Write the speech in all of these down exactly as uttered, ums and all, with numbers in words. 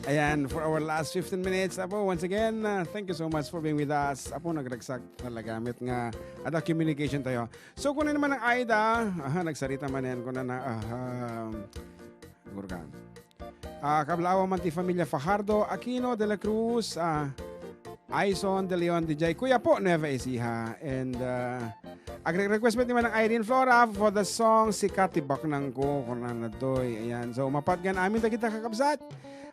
Ayan, for our last fifteen minutes, Apo, once again, uh, thank you so much for being with us. Apo, nagragsak talaga met nga ada communication tayo. So, kuno naman ang Aida, aha, nagsarita man yan, kuno na, aha, gurgan. Ah, kablawan man ti familia Fajardo, Aquino, De La Cruz, ah, Aison, De Leon, D J, Kuya po, Nueva Ecija. And, ah, agre-request met ni Manang Irene Flora for the song Sikat ti Baknangko, kunana daytoy. Ayan. So, mapatgan amin dagita kakabsat.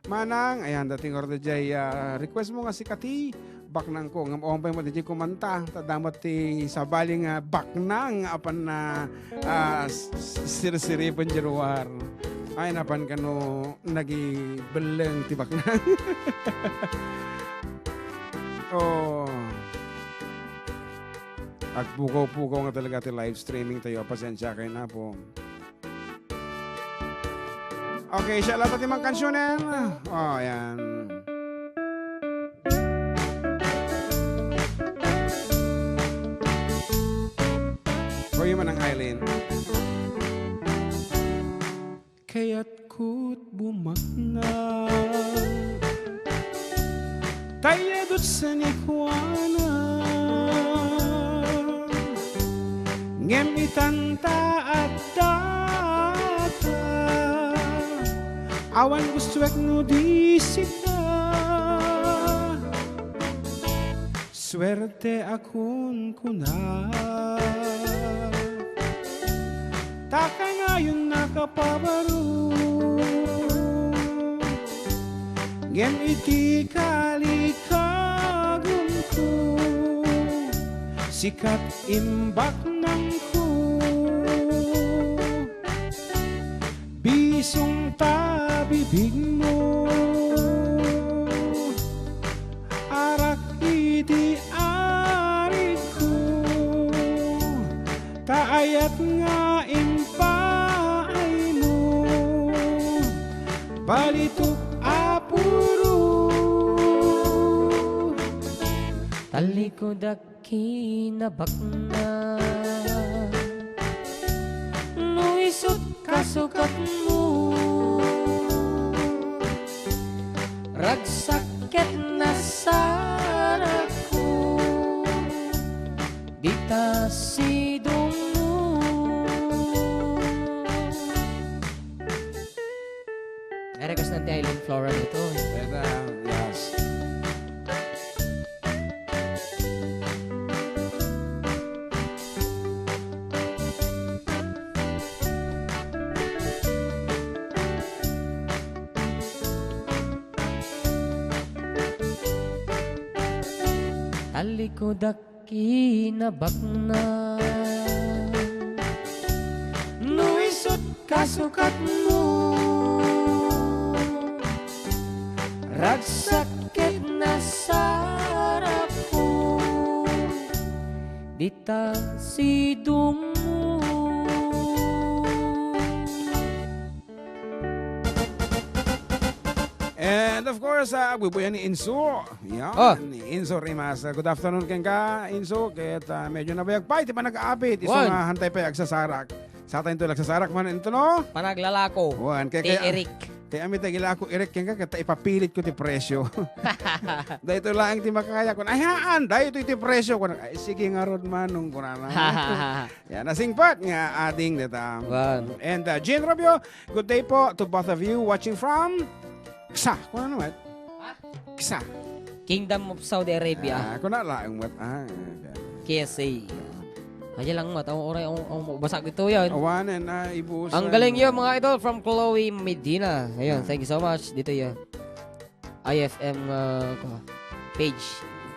Manang, ayan, dating order jay, ah, request mo nga Sikat ti Baknangko. Ngem awan pay mo di kumanta. Ta adda met ti sabali nga baknang, apan na, ah, s-, s-, sirsiripen di ruar. Ay, napan kano nagibelleng ti baknang. Oh. Agpukaw-pukaw nga talaga ti live streaming tayo. Pasensya kayo na po. Okay, siya lang pati mga kansyunen. Oh, ayan. For you, Manang Eileen. Kayatko't bumaknang, tayadot sa ni Juana. Ngem itanta adda ka, awan gustuek no di sika. Suerte a kunkuna, ta kanayon nakapabaro. Ngem iti kalikagumko, Sikat imbaknangko. Bisong ta bibigmo, arak iti arigko, ta ayat nga impaaymo, balitok a puro. Talikudak kinabaknang, no isut' kasukatmo, ragsak ket nasarako, dita sidongmo. Ay, request na ti Eileen Flora dito. Teka, yes. Talikudak kinabaknang, no isut' kasukatmo, ragsak ket nasarako, dita sidongmo. And of course, ah, agbubuyan ni Inso. Yan, Oh. ni Inso Rimas. Ah, good afternoon kenka, Inso. Ket, ah, medyo nabayag pay ti panag-aapit. Isu Wan. nga hantay pay agsasarak. Satan to nagsasarak man ito, no? Panaglalako. Wan, kay, Ti kay, Eric. Kay amit agilako, Eric, kenka, ket ipapilitko ti presyo. Daytoy laeng ti makakaya. Kun, ay, haan, daytoy ti presyo. Kun, ay, sige ngarud, Manong, kunana. Yan, nasingpet nga ading dita. Wan. And, uh, Jean Rubio, good day po to both of you watching from Ksa. Kuna naman? Ksa. Kingdom of Saudi Arabia. Ah, kuna laeng met. Ah, okay. K S A. Kaya lang met, ang oray, ang, ang basag ito yan. Awanen, ah, ibusan. Ang galing yun, mga idol, from Chloe Medina. Ayun, Ah. thank you so much. Dito yun. I F M, uh, page.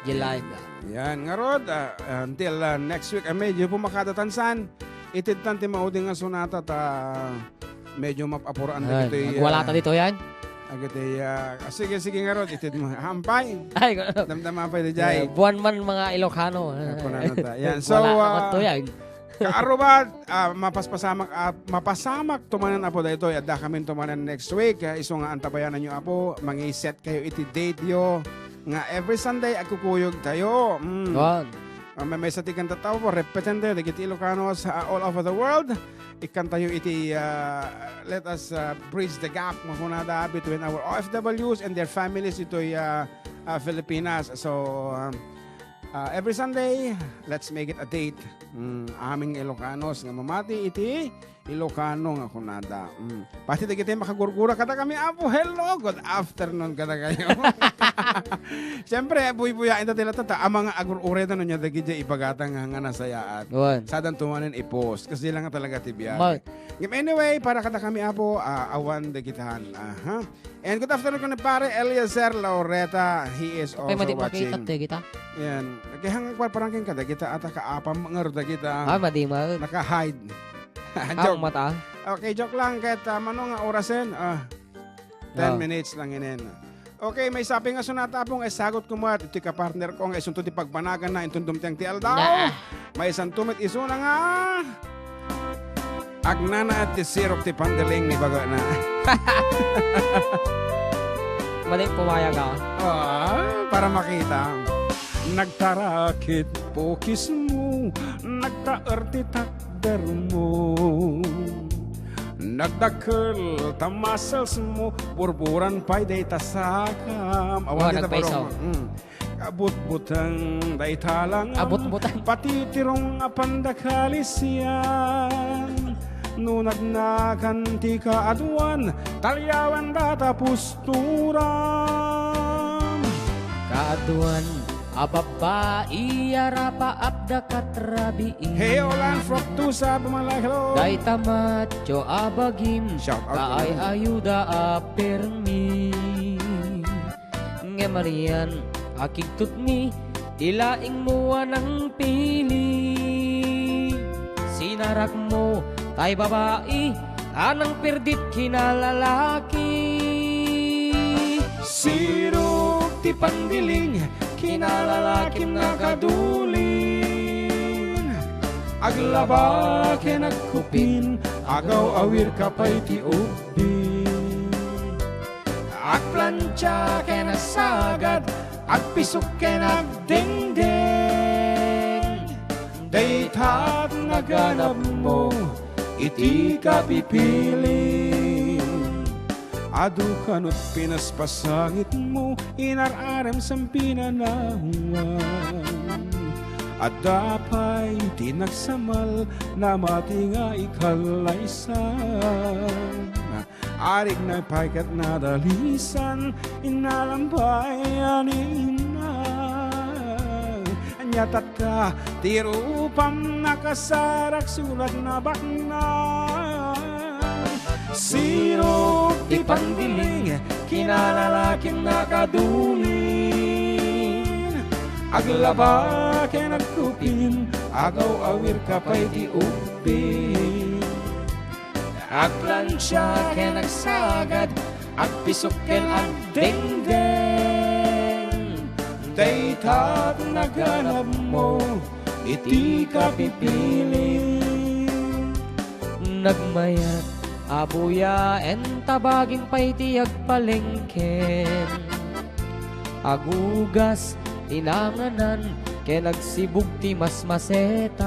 July. Yan, ngarud, ah, until, ah, next week, ah, medyo pumakadatansan. Itidtan ti maudi nga sonata ta medyo mapapuraan Ay, dagiti, nagwalata ah, dito yan? Agiti, ah, ah, sige, sige, ngarud, itid mo. Hampay. Ay, Damdama pay, di jay. Eh, buwan man, mga Ilocano. Ako na nata. Yan. So, Wala ah, naman to yan. Kaarubad, ah, mapaspasamak, ah, mapasamak tumanen, Apo, daytoy. Adda kamin tumanen next week. Ah, isu nga antabayanan nyo, Apo. Mangiset kayo iti date yo nga every Sunday agkukuyog tayo. Mm. Wan. Ah, may, may sa tigan tataw, repeten tayo, dagiti Ilocanos, ah, all over the world. ikkantayo iti, ah, let us, ah, bridge the gap, makunada, between our O F Ws and their families itoy, ah, ah, Filipinas. So, um, ah, every Sunday, let's make it a date. Mm, aming Ilocanos nga mamati iti Ilocano nga kunada. Mm. Pati dagiti makagurgura kadakami, Apo. Hello, good afternoon kadakayo. Siyempre, buybuyaen ta ti latta ta, a, mga agur-ureda no nia dagiti ibagata nga, nga nasayaat. Wen. Sadanto manen i-post. Kasi lang nga talaga ti biag. Mat. Ngem anyway, para kadakami, Apo, ah, awan dagitan. Aha. And good afternoon kuno Pare Eliezer Laureta. He is also watching. Kay madi makita, te, kita. Yan. Kaya hanggang parang kayong kada kita ata kaapam nga ruda kita. Ah, madi, ma. Naka-hide. Joke. Ang mata. Okay, joke lang. Kahit, ah, mano nga orasen? Ah, ten minutes lang inin. Okay, may sapi nga sunata, Apong, ay sagot ko met. Iti ka-partner ko nga isunto ti pagbanagan na intun dumteng ti aldaw. Nah. May santo met isuna nga agnanaat ti sirok ti pandiling ni bagana. Mali, pumayag ako. Ah, para makita. Nagtarakit pukis mo, nagtaer ti takder mo. Nagdakkel ta muscles mo, burburan pay dayta sakam. Awan. Oh, dita nagpaisaw. Barong. Mm. Kabutbuteng dayta lang. Abutbuteng. Patitirong a pandakalisian. No nagnakan ti kaaduan, taliawan data pusturan. Kaaduan a babbai a rapaapda katrabiin. Hey, Olan, Froctusa, Bumalay, hello. Dayta matcho a bagim. Shout out, kaay Olan. Ayuda a permi. Ngem anian a kigtutmi ti laingmo a nangpili. Sinarakmo tay babai a nangpirdit kinalalaki. Sirok ti pandiling, kinalalakim nakadulin. Aglaba ken agkupin, agaw-awirka pay ti ubing. Agplancha ken agsagad, agpisok ken agdengdeng. Dayta ti naganabmo iti kapipilim. Adu kano ti pinaspasangitmo, inar-arem sa pinanawan. Adda pay ti nagsamal, namati nga ikallaysan. Arik na pay ket nadalisan, inalambay a ni ina. Ania tatta ti rupam, nakasarak surat na bakna. Sirok ti pandiling, kinalalakim nakadulin. Aglaba ken agkupin, agaw-awirka pay ti ubing. Agplancha ken agsagad, agpisok ken agdengdeng. Dayta ti naganabmo iti kapipilim. Nagmayat a buyaen ta bagim pay ti agpalengken. Agugas ti nanganan ken agsibug ti masmasetas.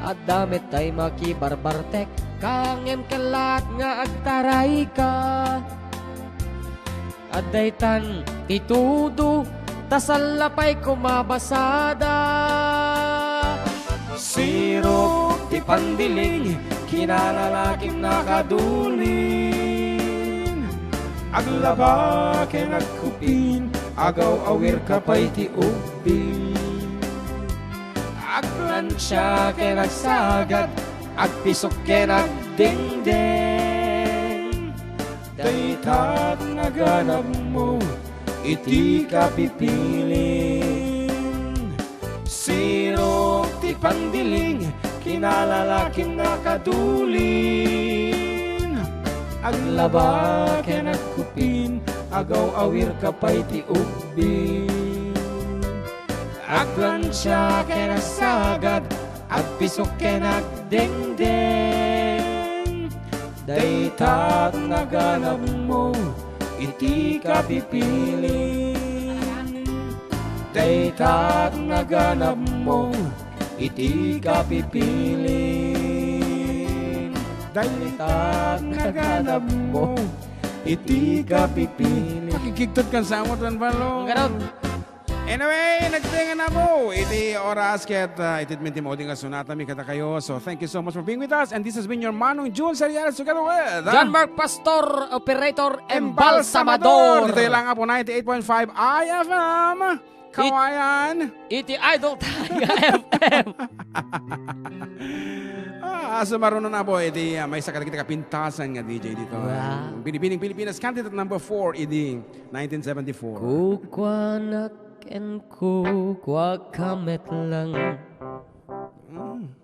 Adda met tay makibarbartek, ngem kellaat nga agtarayka. Adda itan ti tudo, ta salla pay koma basada. Sirok ti pandiling, kinalalakim nakadulin. Aglaba ken agkupin, agaw-awirka pay ti ubing. Agplancha ken agsagad, agpisok ken agdengdeng. Dayta ti naganabmo iti kapipilim. Sirok ti pandiling, kinalalakim nakadulin. Aglaba ken agkupin, agaw-awirka pay ti ubing. Agplancha ken agsagad, agpisok ken agdengdeng. Dayta ti naganabmo iti kapipilim. Dayta ti naganabmo iti kapipilim. Ay, tak, naganap mo. Iti kapipili. Makikigtot kan samot, Juan Pablo. Ang ganun. Anyway, nagtenga na po. Iti oras ket, ah, iti minti mo ding asunata mi kadakayo. So, thank you so much for being with us. And this has been your Manong Jun Serial together with, ah, John Mark Pastor, operator, Embalsamador. Dito lang po, ninety-eight point five I F M. Kawayan. Iti Idol Taga F M. Ah, sumaruno na po. Iti, ah, maysa kadagiti kapintasan nga D J dito. Wow. Binibining Pilipinas, candidate number four, idi nineteen seventy-four. Kukuanak ken kukuakamet lang. Mm.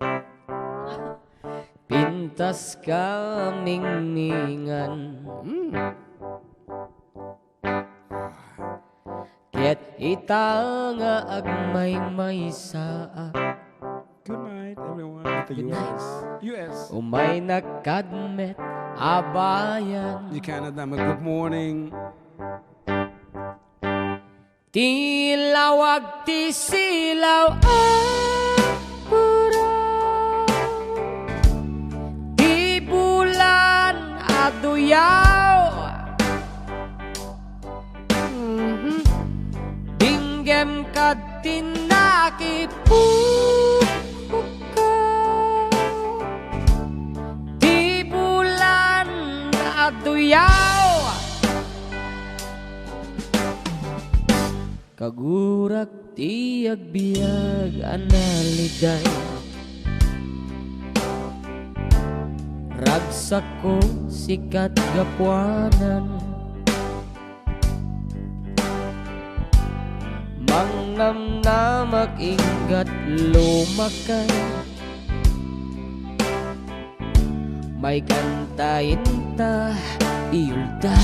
Pintas kamingmingan. Mm. Ket ita nga agmaymaysaak. Good night, everyone. At the Good night. U S. U S. Umay nakadmet a bayan. Di Canada, mag-good morning. Ti lawag ti silaw a puraw. Ti bulan a duyaw. Mhm. Dinggem ket ti nakipukpukkaw. Ti bulan a duyaw. Kagurak ti agbiag a naliday. Ragsakko sikat gapuanan. Mangnamnamak inggat lumakay. Maikanta inta iyulda.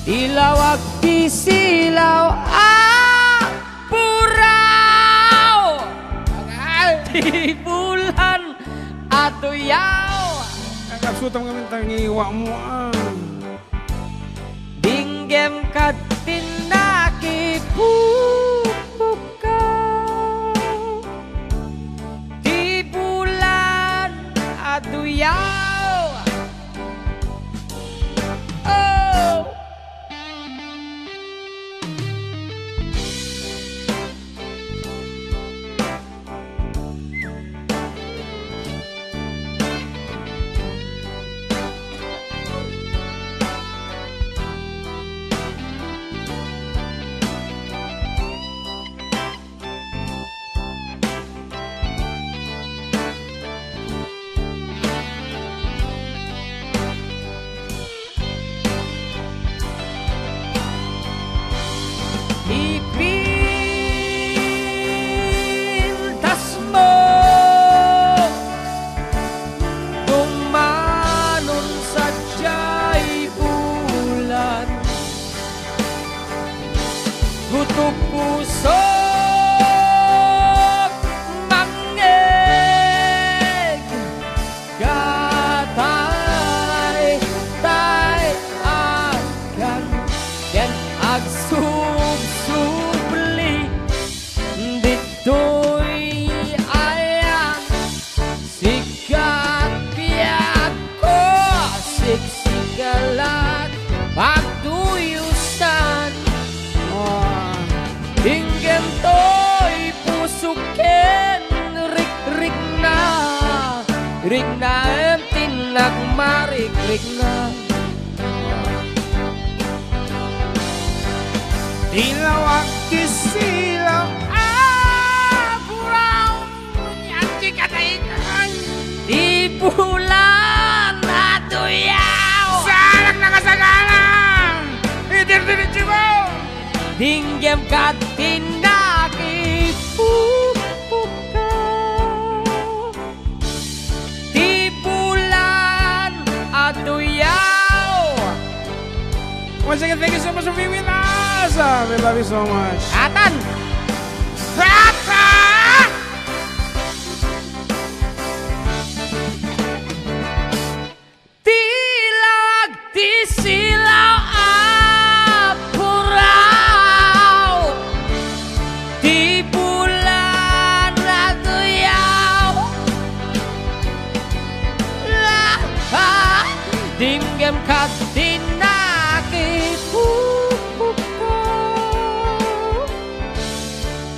Ilawag ti silaw a puraw. Agay! Ti bulan a tuyaw. Ang absutam kami tangiwa mo, ah. Dinggem ket ti nakipukpukkaw. Ti bulan a duyaw. Oh! Ipintas mo, tumanon sadiay bulan. Gutok pusok mangngeg. Katay, tay, agkan, ken agsubsubli, ditoy ayan, sikat biagko, siksikalat, pagtuyusan. Ah. Inggem toy pusok ken rikrikna, riknaem ti nagmarikrikna. Ti lawag ti silaw a puraw, anti kataikan. Ti bulan a tuyaw. Salak nakasagana. Idir diretso mo. Dinggem ket ti nakipukpukkaw. Ti bulan a tuyaw. Once again, thank you so much for being with us. Ah, we love you so much. Atan! Atan! Ti lawag ti silaw a puraw. Ti bulan a Dimgem kat dinakit.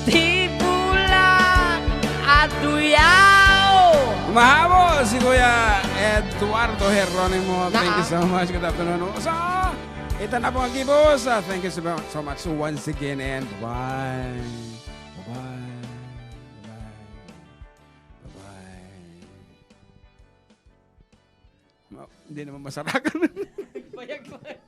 Ti bulak a tuyaw. Mahabol si Kuya Eduardo Jeronimo. Thank you so much. Good afternoon. So, ita na po ang gibos. Uh, thank you so, so much once again and bye-bye. Bye-bye. Bye-bye. Bye-bye. Ma-, hindi naman masarakan. Bayag, bayag.